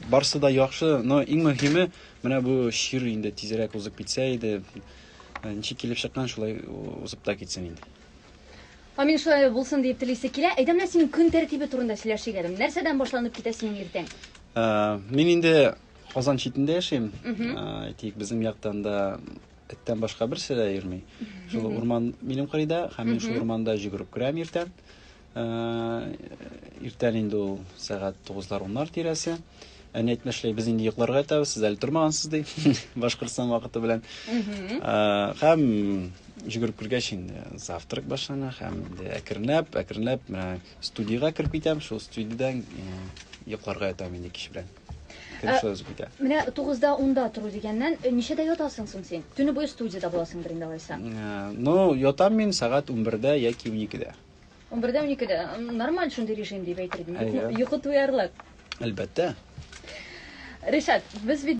Барсы да яхшы, но иң мөһиме, менә бу чир инде тизрәк узып китсә иде. Ничек килеп чыккан, шулай узып та китсен инде. Амин, шулай булсын диеп телисе килә. Әйдә, менә синең көн тәртибе турында сөйләшик әле. Нәрсәдән башланып китә синең иртәң? Мин инде Казан читендә яшим. Әйтик, безнең яктан да эттән башка берсе дә йөрми. Шул урман минем кырыйда, һәм мин шул урманда йөгереп керәм иртән. Иртән инде ул сәгать тугызлар, уннар тирәсе. Әни әйтмешләй, без инде йокларга ятабыз, сез әле тормагансыз, ди. Башкортстан вакыты белән. Һәм йөгереп кергәч инде завтрак башлана, һәм инде әкренләп, әкренләп менә студиягә кереп китәм, шул студиядән йокларга ятам инде кич белән. Көн шулай узып китә. Менә тугызда, унда тору дигәннән, ничәдә ятасың соң син? Төне буе студиядә буласыңдыр инде алайса. Ну, ятам мин сәгать 11дә яки 12дә. 11дә, 12дә. Нормаль шундый режим дип әйтер идем. Йокы туярлык. Әлбәттә. Ришат, без бит